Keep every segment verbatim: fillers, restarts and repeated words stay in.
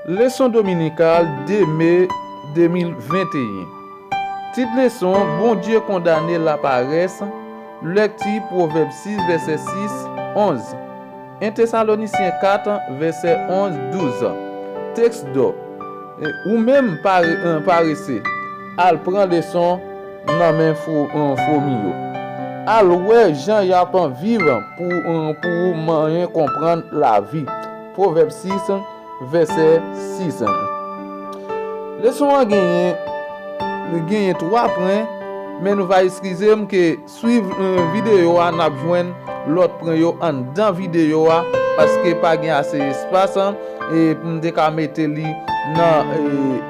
Leson dominikal de me de mil venteyen. Tit leson: Bondye kondane laparès. Lekti: Pwovèb sis, vèsè sis, onz. En Tesalonisyen kat, vèsè onz, douz. Tèks do: Ou menm pare, parese, al pran leson nan men fo, fwomi yo. Al wè jan y ap viv pou, pou w manyen konprann lavi. Pwovèb sis, vèsè sis. Leson an genyen, genyen twa pwen, men nou va eskize m ke swiv, eh, videyo a, n ap jwenn lòt pwen yo anndan videyo a, paske pa gen ase espas, e pou m te ka mete li nan, eh,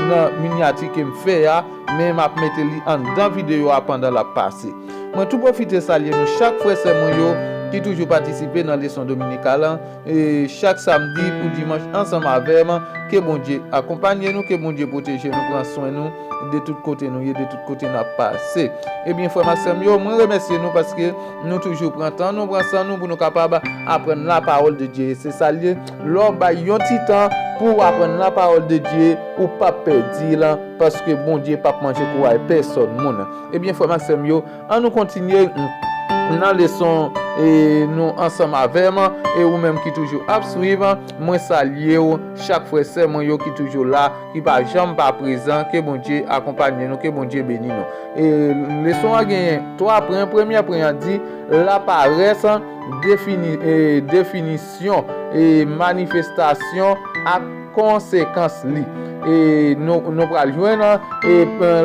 nan minyati ke m fè a, men m ap mete li anndan videyo a pandan l ap pase. Mwen tou pwofite salye nou chak, frè sè mwen yo, ki toujou patisipe nan leson dominikal an, e chak samdi pou dimanch ansanm avè m. Ke Bondye akonpanye nou, ke Bondye pwoteje nou, pran swen nou de tout kote nou ye, de tout kote n ap pase. Ebyen, frè m ak sè m yo, mwen remèsye nou paske nou toujou pran tan nou, pran san nou pou nou kapab aprann la parole de Dieu. Se sa l ye, lè w bay yon ti tan pou w aprann la parole de Dieu, ou p ap pèdi l, paske Bondye p ap manje kouray pèsòn moun. Ebyen, frè m ak sè m yo, ann nou kontinye nan leson, e, nou ansanm avè m, e ou menm ki toujou ap swiv, mwen salye w chak, frè sè mwen yo ki toujou la, ki pa janm pa prezan. Ke Bondye akonpanye nou, ke Bondye beni nou. E leson an genyen twa pwen. Premye pwen an di: Laparès, defini, e, definisyon, e, manifestasyon ak konsekans li. E nou, nou pral jwenn, e,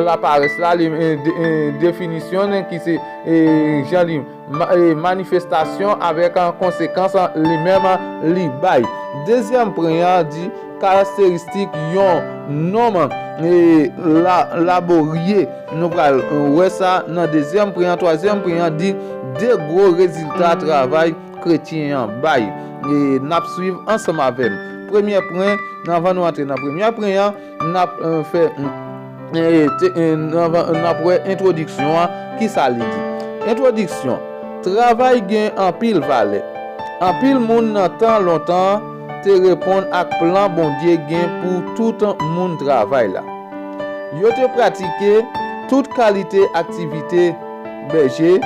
laparès la, li, e, de, e, definisyon ki se, e, jan li ma, e, manifestasyon avèk, e, konsekans li menm li bay. Dezyèm pwen an di: Karakteristik yon nonm, e, la, laborye. Nou pral, e, wè sa nan dezyèm pwen an. Twazyèm pwen an di: De gwo rezilta travay kretyen an bay. E n ap swiv ansanm avè m. Premye pwen, anvan nou antre nan premye pwen an, n ap, e, fè, e, te, e, n ap, n ap wè entwodiksyon an, ki sa li di. Entwodiksyon: Travay gen anpil valè. Anpil moun nan tan lontan te reponn ak plan Bondye gen pou tout moun travay la. Yo te pratike tout kalite aktivite: bèje,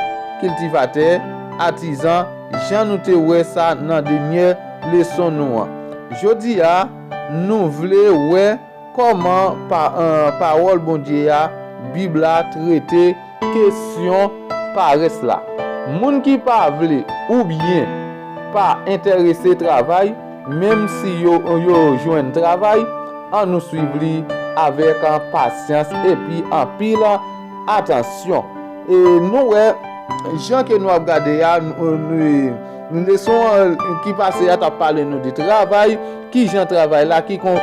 kiltivatè, atizan, jan nou te wè sa nan dènye leson nou an. Jodi a, nou vle wè kòman pa, e, pawòl Bondye a, Bib la, trete kesyon parès la. Moun ki pa vle oubyen pa enterese travay, menm si yo, yo jwenn travay, ann nou swiv li avèk, e, pasyans epi anpil atansyon. E nou wè, jan ke nou ap gade a, nou, nou, leson, e, ki pase a t ap pale nou de travay, ki jan travay la, ki kon,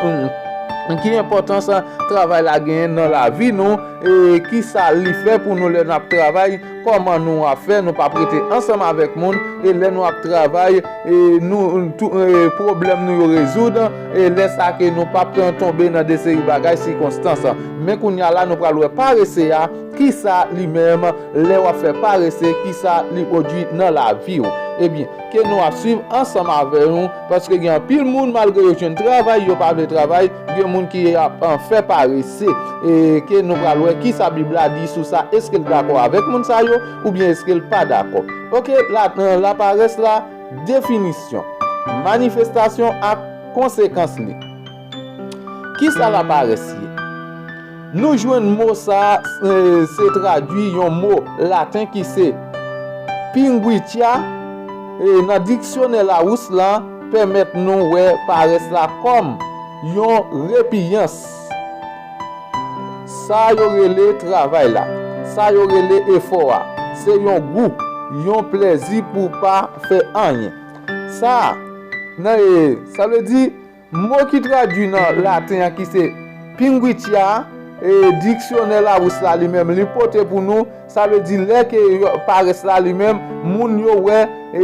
ki enpòtans travay la genyen nan lavi nou, e ki sa li fè pou nou lè n ap travay, kòman nou ap fè, nou p ap rete ansanm avèk moun, e lè nou ap travay, e nou, tou, e pwoblèm nou yo rezoud, e lè sa ke nou p ap tonbe nan de seri bagay, sikonstans. Men kounye a la, nou pral wè parese a, ki sa li menm, lè w ap fè parese, ki sa li pwodui nan lavi w. Ebyen, ke nou ap swiv ansanm avè nou, paske gen anpil moun, malgre yo jwenn travay, yo pa vle travay, gen moun ki ap, e, fè parese. E ke nou pral wè ki sa Bib la di sou sa, èske l dakò avèk moun sa yo, oubyen èske l pa dakò. Oke, la, e, laparès la, definisyon, manifestasyon ak konsekans li. Ki sa laparès ye? Nou jwenn mo sa, e, se tradui yon mo laten ki se pinguitia, e nan diksyonè Lawous la, pèmèt nou wè parès la kòm yon repiyans. Sa yo rele travay la, sa yo rele efò a, se yon gou, yon plèzi pou pa fè anyen. Sa, nan, e, sa vle di, mo ki tradui nan laten an ki se pinguitia, e diksyonè Lawous la li menm li pote pou nou, Sa vle di lè ke yo, parès la li menm, moun yo wè, e,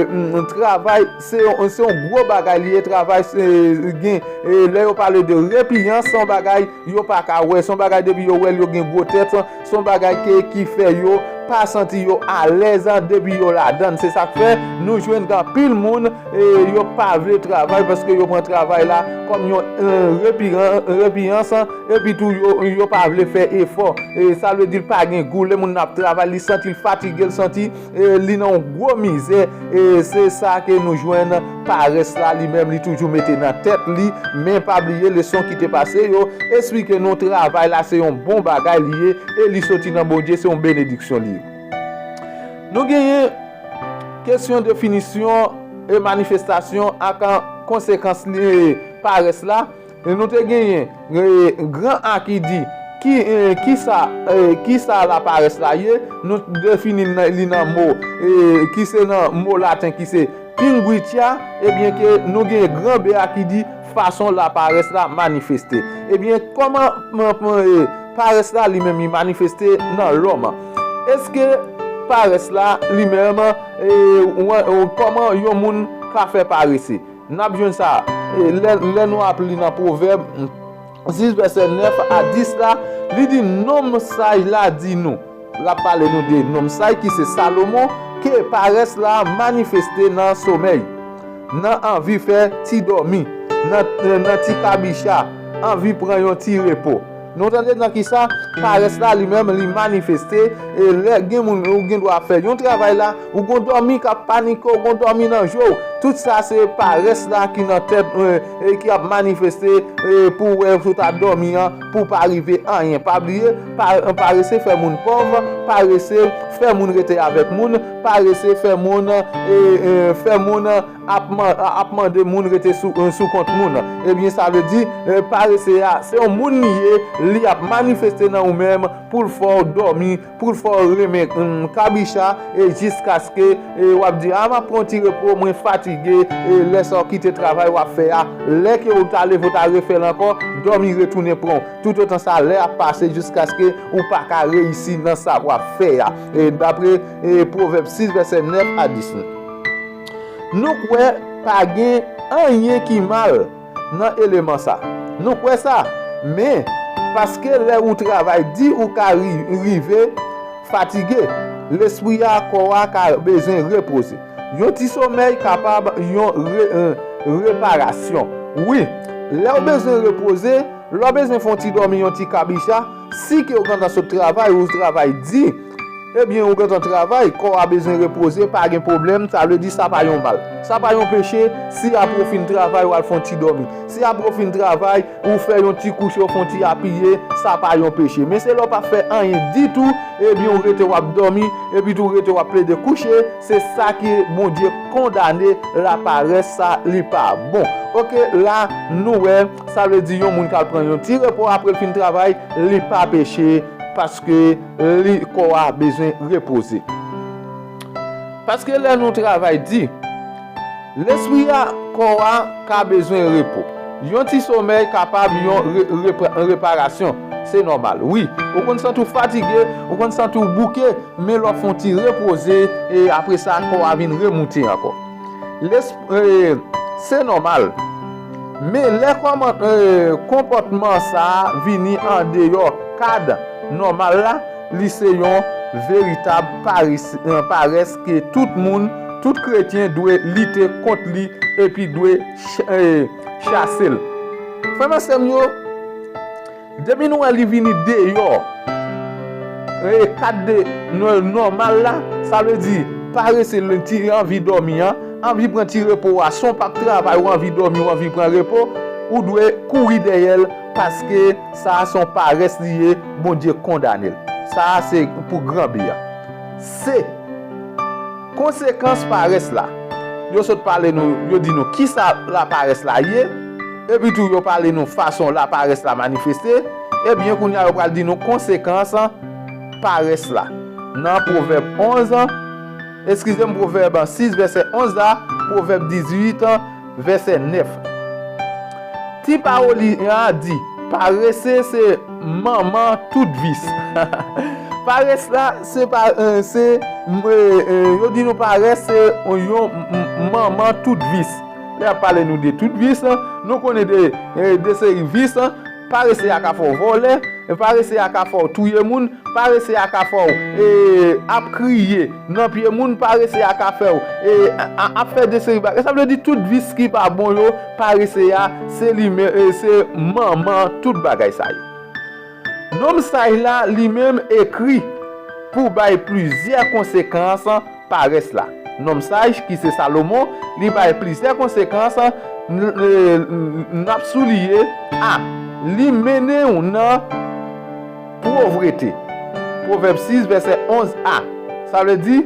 mm, travay se yon, se yon gwo bagay li ye, travay se, gen, e, lè yo pale de repiyans, se yon bagay yo pa ka wè, se yon bagay depi yo wè l, yo gen gwo tèt, se yon bagay ke, ki fè yo pa santi yo alèz depi yo ladan l. Se sa k fè nou jwenn gen anpil moun, e, yo pa vle travay paske yo pran travay la kòm yon, e, repiyan-, repiyans, epi tou yo, yo pa vle fè efò. E sa vle di l pa gen gou. Lè moun nan ap travay, li santi l fatige, l santi, e, li nan yon gwo mizè. E se sa ke nou jwenn parès la, li menm, li toujou mete nan tèt li. Men pa bliye leson ki te pase yo, esplike nou travay la se yon bon bagay li ye, e li soti nan Bondye, se yon benediksyon li ye. Nou genyen kesyon definisyon e manifestasyon ak konsekans li, parès la. E nou te genyen, e, gran A ki di, ki, e, kisa, e, kisa laparès la ye? Nou defini l nan, li nan mo, e, ki se nan mo laten ki se pinguitia, ebyen ke nou genyen gran B a ki di fason laparès la manifeste. Ebyen, kòman, e, parès la li menm li manifeste nan lòm? Èske parès la li menm, e, wè, e, kòman yon moun ka fè parese? N ap jwenn sa, e, lè, lè nou ap li nan Pwovèb sis, vèsè nèf a dis la, li di, nonm saj la di nou, l ap pale nou de nonm saj ki se Salomon, ke parès la manifeste nan somèy, nan anvi fè ti dòmi, nan, nan ti kabicha, anvi pran yon ti repo. Nou tande nan kisa parès la li menm li manifeste, e lè gen moun ou gen dwa ap fè yon travay la, ou gon dòmi k ap panike w, gon dòmi nan je w. Tout sa se parès la ki nan tèt, e, e ki ap manifeste, e, pou w wè sou ta dòmi an, pou pa rive anyen. Pa bliye, pa, parese fè moun pòv, parese fè moun rete avèk moun, parese fè moun, e, e, fè moun ap, man- ap mande moun rete sou, e, sou kont moun. Ebyen, sa vle di, e, parese a, se yon moun li ye, li ap manifeste nan ou menm pou l fè w dòmi, pou l fè w renmen, mm, kabicha, e jiskaske, e, w ap di, a, m ap pran yon ti repo, mwen fatige, e lè sa w kite travay w ap fè a, lè ke w ta leve w ta refè l ankò, dòmi retounen pran w. Toutotan sa lè ap pase jiskaske ou pa ka reyisi nan sa w ap fè a. E dapre, e, Pwovèb sis, vèsè nèf a dis. Nou kwè pa gen anyen ki mal nan eleman sa. Nou kwè sa, men paske lè ou travay di ou ka ri- rive fatige, lespri a, kò a ka bezwen repoze. Yon ti somèy kapab yon re- e, reparasyon. Wi, lè w bezwen repoze, lè w bezwen fè yon ti dòmi, yon ti kabicha, si ke w gentan sot travay, ou travay di, ebyen, ou gentan travay, kò a bezwen repoze, pa gen pwoblèm, sa vle di sa pa yon mal. Sa pa yon peche, si apre w fin travay, w al fè yon ti dòmi. Si apre w fin travay, ou fè yon ti kouche, ou fè yon ti apiye, sa pa yon peche. Men se lè w pa fè anyen ditou, ebyen, ou rete w ap dòmi, epi tou rete w ap plede kouche, se sa ki Bondye kondane laparès sa, li pa bon. Oke, la, nou wè, sa vle di yon moun k al pran yon ti repo apre l fin travay, li pa peche, paske li, kò a bezwen repoze. Paske lè nou travay di, lespri a, kò a ka bezwen repo. Yon ti somèy kapab yon re- repra- reparasyon. Se nòmal. Wi, ou konn santi w fatige, ou konn santi w bouke, men lè w fè yon ti repoze, e apre sa, kò a vin remoute ankò. Lesp- e, se nòmal. Men lè kòman- e, konpòtman sa a vini andeyò kad nòmal la, li se yon veritab paris- e, parès ke tout moun, tout kretyen dwe lite kont li epi dwe ch- e, chase l. Frè m ak sè m yo, depi nou wè li vini deyò, e, kad de nò- nòmal la, sa vle di parese, l ti anvi dòmi an, anvi pran ti repo a, si w p ap travay, ou anvi dòmi, ou anvi pran repo, ou dwe kouri dèyè l, paske sa a se yon parès li ye, Bondye kondane l. Sa a se pou gran bi a. Se konsekans parès la. Yo sot pale nou, yo di nou kisa laparès la ye, epi tou yo pale nou fason laparès la manifeste, ebyen kounye a yo pral di nou konsekans parès la. Nan Pwovèb onz, eskize m, Pwovèb sis, vèsè onz la, Pwovèb dizuit, vèsè nèf. Ti pawòl li a di, parese se manman tout vis. Parès la, se pa, eh, se, eh, eh, yo di nou parès se yon m- m- manman tout vis. Lè y ap pale nou de tout vis, nou konnen de, eh, de seri vis. Parese a ka fè w vòlè, parese a ka fè w touye moun, parese a ka fè w, eh, ap kriye nan pye moun, parese a ka fè w, eh, a- a- ap fè de seri bagay. Sa vle di tout vis ki pa bon yo, parese a, se li menm, eh, se manman tout bagay sa yo. Nonm saj la, li menm, ekri pou bay plizyè konsekans parès la. Nonm saj, ki se Salomon, li bay plizyè konsekans, n- n- n- n ap souliye, a, li mennen w nan povrete. Pwovèb sis, vèsè onz a. Sa vle di,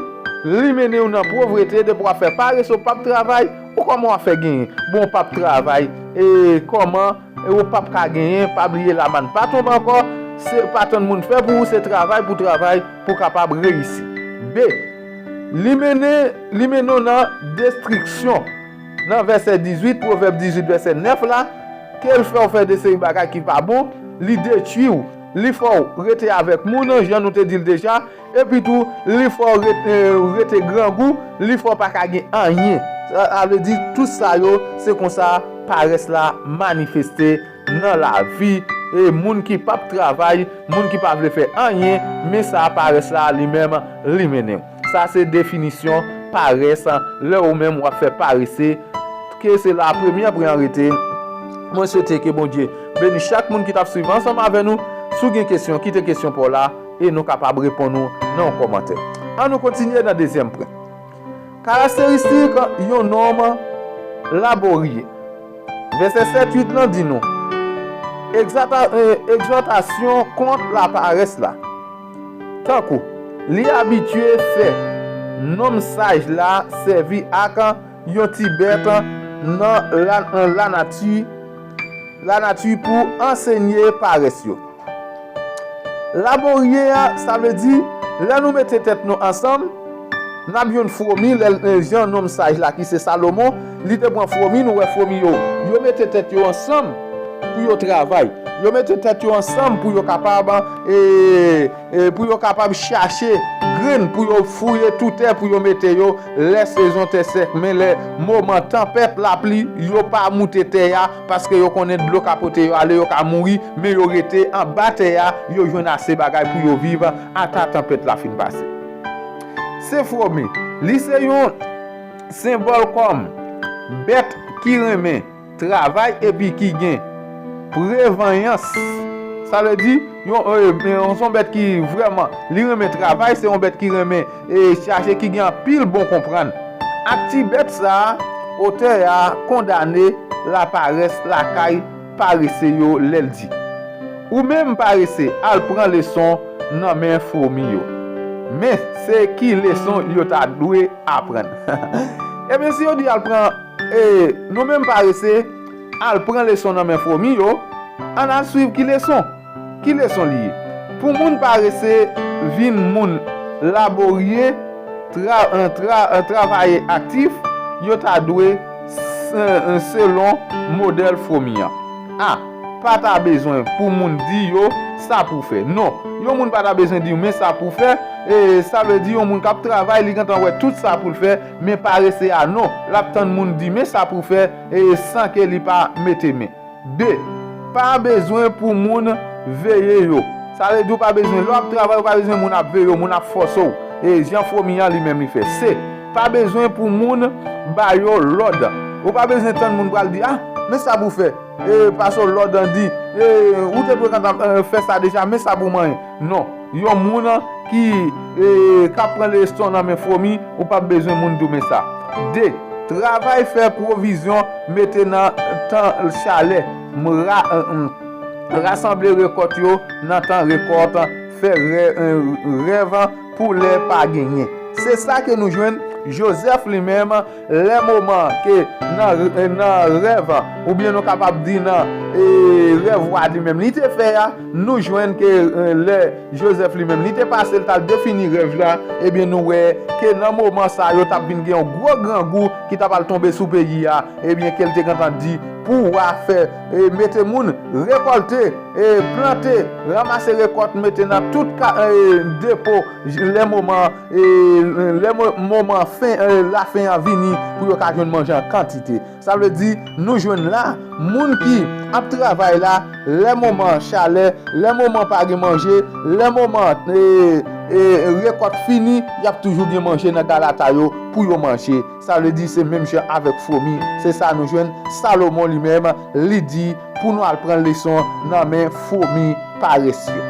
li mennen w nan povrete, depi w ap fè parese, w p ap travay, ou kòman w ap fè genyen? Bon, w p ap travay, e kòman, e ou p ap ka genyen? Pa bliye lamann pa tonbe ankò, se pa tann moun fè pou ou, se travay pou travay pou w kapab reyisi. B, li mennen, li mennen w nan destriksyon. Nan vèsè dizuit, Pwovèb dizuit, vèsè nèf la, ke l fè w fè de seri bagay ki pa bon, li detwi w, li fè w rete avèk moun, jan nou te di l deja, epi tou, li fè w ret- eh, rete grangou, li fè w pa ka gen anyen. Sa sa vle di, tout sa yo, se konsa parès la manifeste nan lavi, e moun ki p ap travay, moun ki pa vle fè anyen, men sa parès la li menm, li mennen w. Sa se definisyon parès, lè ou menm w ap fè parese, ke se la premyè pwen an rete. Mwen swete ke Bondye beni chak moun ki t ap swiv ansanm avè nou. Si w gen kesyon, kite kesyon pa w la e nou kapab reponn ou nan yon kòmantè. An nou kontinye nan dezyèm pwen. Karakteristik yon nonm laborye. Vèsè sèt uit lan di nou, egzata- eh, egzòtasyon kont laparès la. Tankou, li abitye fè nonm saj la sèvi ak yon ti bèt nan la- lanati, lanati pou ansenye parès yo. Laborye a, sa vle di, lè nou mete tèt nou ansanm, n ap jwenn fwomi, lè, eh, jan nonm saj la ki se Salomon, li te pran fwomi, nou wè fwomi yo, yo mete tèt yo ansanm pou yo travay. Yo mete tèt yo ansanm pou yo kapab, eh, eh, pou yo kapab chache grenn, pou yo fouye tou tè, pou yo mete yo lè sezon tè sèk. Men lè moman tanpèt, lapli, yo pa moute tè a, paske yo konnen dlo ka pote yo ale, yo ka mouri, men yo rete anba tè a, yo jwenn ase bagay pou yo viv ata tanpèt la fin pase. Se fwomi, li se yon senbòl kòm bèt ki renmen travay epi ki gen prevanyans. Sa vle di, yon, eh, yon, se yon bèt ki vrèman, li renmen travay, se yon bèt ki renmen, eh, chache, ki gen anpil bon konprann. Ak ti bèt sa a, otè a kondane laparès lakay parese yo lè l di, ou menm parese, al pran leson nan men fwomi yo. Men se ki leson yo ta dwe aprann? Ebyen, si yo di al pran, e, nou menm parese, al pran leson nan men fwomi yo, ann al swiv ki leson. Ki leson li ye? Pou moun parese vin moun laborye, tra, eh, tra, eh, travayè aktif, yo ta dwe s- eh, selon modèl fwomi an. A, pa ta bezwen pou moun di yo sa pou fè. Non, yon moun pa ta bezwen di w men sa pou fè. E sa vle di yon moun k ap travay, li gentan wè tout sa pou l fè, men parese a non, l ap tann moun di men sa pou fè, e san ke li pa mete men. De, pa bezwen pou moun veye yo. Sa vle di w pa bezwen, lè w ap travay, ou pa bezwen moun ap veye w, moun ap fòse w. E jan fwomi an li menm li fè. Se, pa bezwen pou moun ba yo lòd. Ou pa bezwen tann moun pral di, a, men sa pou fè. E pase w lòd an di, e ou te dwe gentan, eh, fè sa deja, men sa pou manyen. Non, yon moun ki, eh, k ap pran leson nan men fwomi, ou p ap bezwen moun di w men sa. De, travay fè pwovizyon, mete nan tan chalè, m- ra- m- rasanble rekòt yo nan tan rekòt, fè rè- eh, rèv pou lè pa genyen. Se sa ke nou jwenn Jozèf li menm, lè moman ke nan, nan rèv, oubyen nou kapab di nan, eh, rèv wa li menm li te fè a, nou jwenn ke, eh, lè Jozèf li menm li te pase, l t al defini rèv la, ebyen nou wè ke nan moman sa yo t ap vin gen yon gwo grangou ki t ap al tonbe sou peyi a, ebyen ke l te gentan di pou w a fè, e, mete moun rekòlte, e, plante, ranmase rekòt, mete nan tout ka, e, depo, j-, lè moman, e, lè mo-, moman fen, e, lafen an vini, pou yo ka jwenn manje an kantite. Sa vle di, nou jwenn la, moun ki ap travay la, lè moman chalè, lè moman pa gen manje, lè moman, e, e, rekòt fini, y ap toujou gen manje nan galata yo pou yo manje. Sa vle di, se menm jan avèk fomi. Se sa nou jwenn Salomon li menm, li di pou nou al pran leson nan men fomi parès yo.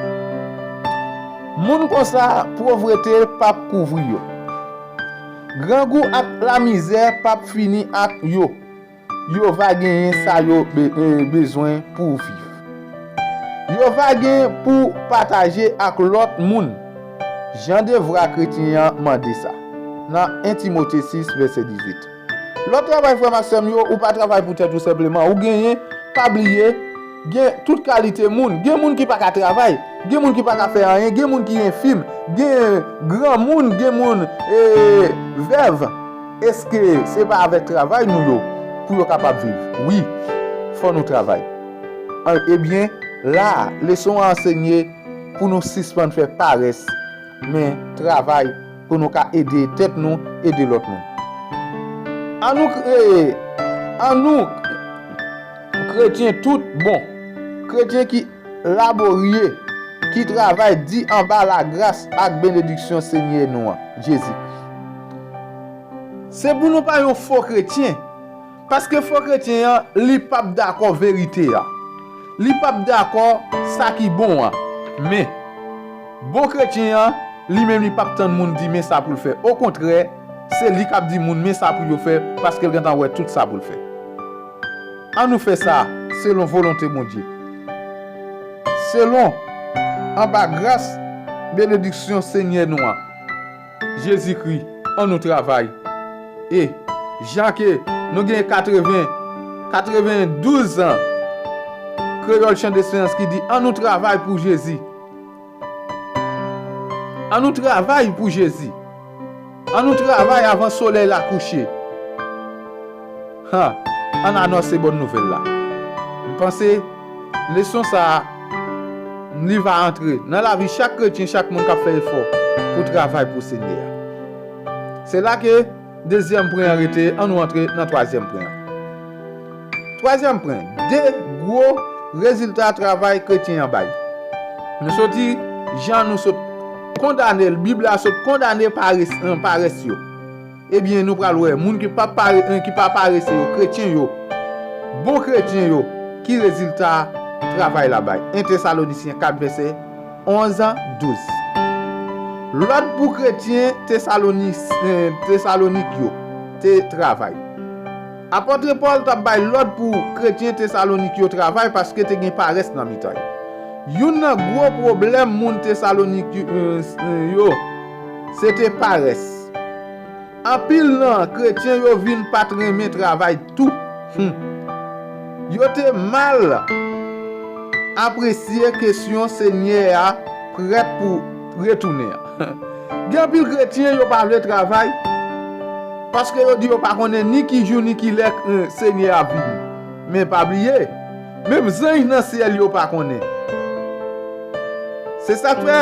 Moun konsa, povrete p ap kouvri yo. Grangou ak lamizè p ap fini ak yo. Yo va genyen sa yo be-, e, bezwen pou viv. Yo va gen pou pataje ak lòt moun. Jan devwa kretyen an mande sa. Nan en Timote sis, vèsè dizuit. Lè w travay, frè m ak sè m yo, ou pa travay pou tèt ou senpleman. Ou genyen, pa bliye, gen tout kalite moun. Gen moun ki pa ka travay, gen moun ki pa ka fè anyen, gen moun ki enfim, gen granmoun, gen moun, e, vèv. Èske se pa avèk travay nou yo pou yo kapab viv? Wi, fò nou travay. An, ebyen, la a, leson an ansenye pou nou sispann fè parès, men travay pou nou ka ede tèt nou, ede lòt moun. An nou kreye, an nou kretyen tout bon, kretyen ki laborye, ki travay di anba lagras ak benediksyon Senyè nou an, Jezikri. Se pou nou pa yon fo kretyen, paske fo kretyen an, li p ap dakò verite a. Li p ap dakò sa ki bon an. Men, bon kretyen an, li menm li p ap tann moun di men sa pou l fè. Okontrè, se li k ap di moun men sa pou yo fè, paske l gentan wè tout sa pou l fè. An nou fè sa selon volonte Bondye. Selon, anba gras, benediksyon Senyè nou an, Jezikri, an nou travay. E, jan ke nou gen katreven, katrevendouz an, Kreyòl Chan Desperans ki di, an nou travay pou Jezi. An nou travay pou Jezi. An nou travay avan solèy la kouche. Ha, ann anonse bòn nouvèl la. M panse leson sa a, li va antre nan lavi chak kretyen, chak moun k ap fè efò pou travay pou Senyè a. Se la ke dezyèm pwen an rete, an nou antre nan twazyèm pwen an. Twazyèm pwen, de gwo rezilta travay kretyen an bay. Nou soti, jan nou sot kondane l, Bib la sot kondane parès, parès yo. Ebyen, nou pral wè, moun ki pa pare-, ki pa parese yo, kretyen yo, bon kretyen yo, ki rezilta travay la bay. En Tesalonisyen kat vèsè onz, douz. Lòd pou kretyen Tesaloni-, eh, Tesalonik yo te travay. Apòt Pòl t ap bay lòd pou kretyen Tesalonik yo travay paske te gen parès nan mitan yo. Youn nan gwo pwoblèm moun Tesalonik yo, eh, yo, se te parès. Anpil nan kretyen yo vin pa t renmen travay tou. Hmm. Yo te mal apresye kesyon Senyè a prèt pou retounen an. Gen anpil kretyen yo pa vle travay, paske yo di yo pa konnen ni ki jou ni ki lè, eh, Senyè a ap vini. Men pa bliye, menm zanj nan syèl yo pa konnen. Se sa k fè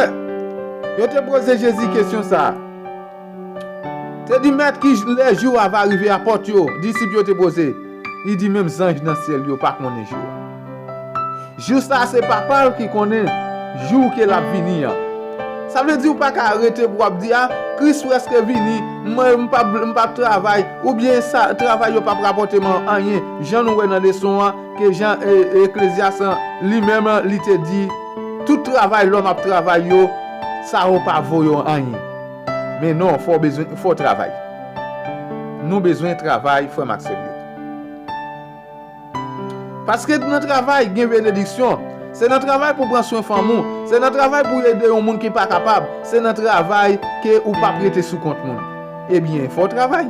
yo te poze Jezi kesyon sa a. Te di, Mèt, ki lè jou a va rive a pòt yo? Disip yo te poze. Li di, menm zanj nan syèl yo pa konnen jou a. Jou sa a se Papa l ki konnen jou ke l ap vini an. Sa vle di ou pa ka rete pou w ap di, a, Kris prèske vini, mwen m p ap, m p ap travay, oubyen sa, travay yo p ap rapòte mwen anyen. Jan nou wè nan leson an, ke jan, e, Eklezyas an, li menm, li te di, tout travay lòm ap travay yo, sa yo pa vo yo anyen. Men non, fò w bezwen, fò w travay. Nou bezwen travay, frè m ak sè m yo. Paske nan travay, gen benediksyon. Se nan travay pou w pran swen fanmi w. Se nan travay pou w ede yon moun ki pa kapab. Se nan travay ke ou p ap rete sou kont moun. Ebyen, fò w travay.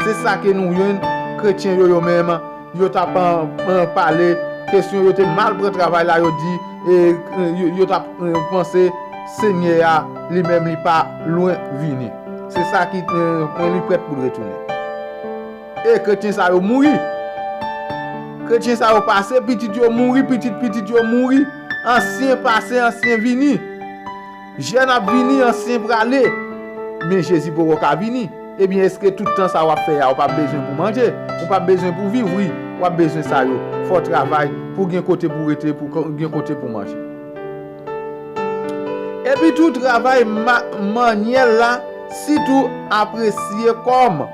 Se sa ke nou jwenn kretyen yo, yo menm, yo t ap, eh, eh, pale, kesyon yo te mal pran travay la, yo di, e, eh, yo, yo t ap, eh, panse Senyè a, li menm, li pa lwen vini. Se sa ki, eh, eh, li prèt pou l retounen. E kretyen sa yo mouri. Kretyen sa yo pase, pitit yo mouri, pitit pitit yo mouri. Ansyen pase, ansyen vini. Jèn ap vini, ansyen prale. Men Jezi poko ka vini. Ebyen, èske tout tan sa w ap fè a, ou p ap bezwen pou manje? Ou p ap bezwen pou viv? Wi, w ap bezwen sa yo. Fò w travay pou gen kote pou rete, pou gen kote pou manje. Epi tou, travay ma- manyèl la sitou apresye kòm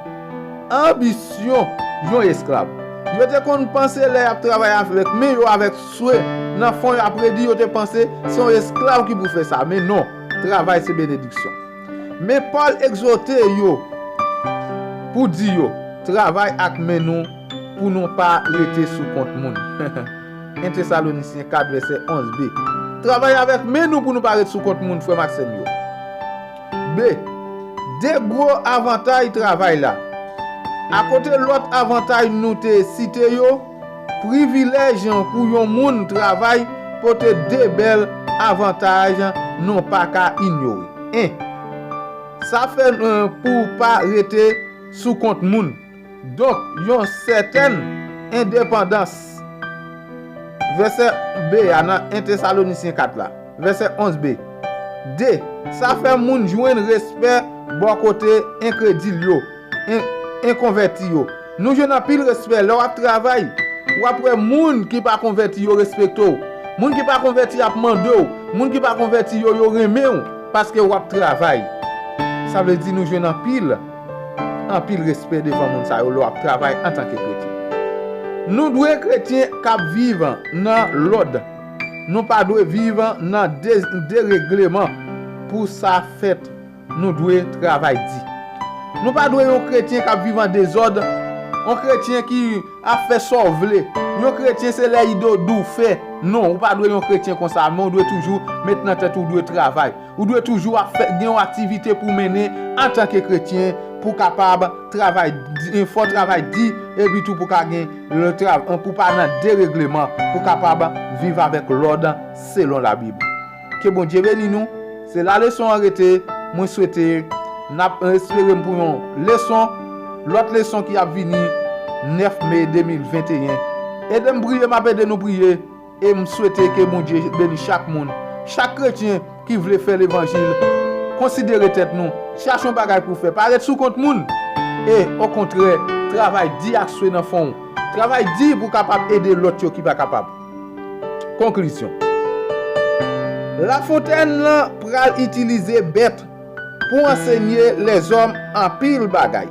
anbisyon yon esklav. Yo te konn panse lè y ap travay avèk men yo, avèk swe, nan fon y ap redi, yo te panse se yon esklav ki pou fè sa. Men non, travay se benediksyon. Men Pòl egzòte yo pou di yo, travay ak men nou pou nou pa rete sou kont moun. En Tesalonisyen kat, vèsè onz b. Travay avèk men nou pou nou pa ret sou kont moun, frè m ak sè m yo. B. De gwo avantay travay la. Akote lòt avantay nou te site yo, privilèj pou yon moun travay pote de bèl avantay nou pa ka inyore. En. Sa fè, eh, pou pa rete sou kont moun. Donk, yon sètèn endepandans. Vèsè b a nan en Tesalonisyen kat la, vèsè onz b. De, sa fè moun jwenn respè bò kote enkredil yo, en- enkonvèti yo. Nou jwenn anpil respè lè w ap travay. W ap wè moun ki pa konvèti yo respekte w. Moun ki pa konvèti ap mande w. Moun ki pa konvèti yo, yo renmen w paske w ap travay. Sa vle di nou jwenn anpil anpil respè devan moun sa yo lè w ap travay antanke kretyen. Nou dwe kretyen k ap viv nan lòd. Nou pa dwe viv nan de- deregleman. Pou sa fèt, nou dwe travay di. Nou pa dwe yon kretyen k ap viv an dezòd, yon kretyen ki ap fè sa w vle. Yon kretyen se lè ide w di w fè. Non, ou pa dwe yon kretyen konsa, men w dwe toujou met nan tèt ou, w dwe travay. Ou dwe toujou ap fè, gen yon aktivite pou w mennen antanke kretyen, pou w kapab travay di, fò w travay di, epi tou pou w ka gen le tra- pou w pa nan deregleman, pou w kapab viv avèk lòd selon Labib. Ke Bondye beni nou. Se la leson an rete. Mwen swete n ap espere m pou yon leson, lòt leson ki ap vini nèf me de mil venteyen. Ede m priye, m ap ede nou priye. E m swete ke Bondye beni chak moun, chak kretyen ki vle fè levanjil. Konsidere tèt nou, chache yon bagay pou w fè. Pa ret sou kont moun. E, okontrè, travay di ak swe nan fon w. Travay di pou w kapab ede lòt yo ki pa kapab. Konklizyon. Lafontèn lan pral itilize bèt pou ansenye lèzòm anpil bagay,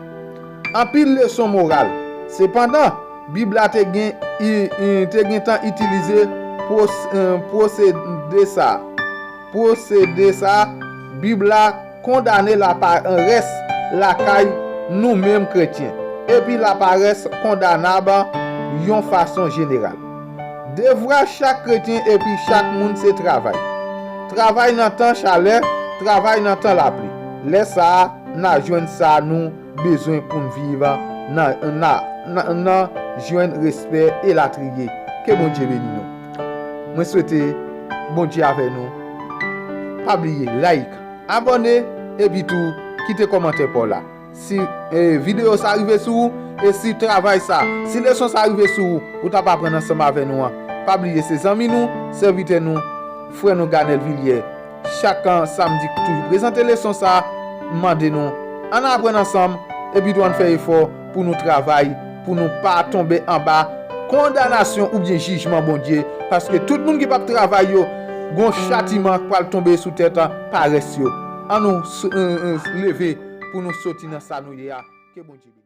anpil leson moral. Sepandan, Bib la te gen, i- i- te gentan itilize pwos- eh, pwosede sa a. Pwosede sa a, Bib la kondane laparès lakay nou menm kretyen, epi laparès kondanab yon fason jeneral. Devwa chak kretyen epi chak moun se travay. Travay nan tan chalè, travay nan tan lapli. Lè sa a, n a jwenn sa nou bezwen pou n viv nan, nan, nan, nan jwenn respè, elatriye. Ke Bondye beni nou. Mwen swete Bondye avè nou. Pa bliye like, abòne, epi tou kite kòmantè pa w la. Si, eh, videyo sa rive sou ou, e si travay sa, si leson sa rive sou ou, ou t ap aprann ansanm avè nou an, pa bliye se zanmi nou, sèvitè nou, frè nou Ganèl Vilyè. Chak, eh, samdi toujou prezante leson sa, m mande nou, ann aprann ansanm, epi tou ann fè efò pou nou travay, pou nou pa tonbe anba kondanasyon oubyen jijman Bondye, paske tout moun ki p ap travay yo, gon chatiman k pral tonbe sou tèt parès yo. Ann nou s- eh, eh, leve pou nou soti nan sa nou ye a. Ke Bondye beni.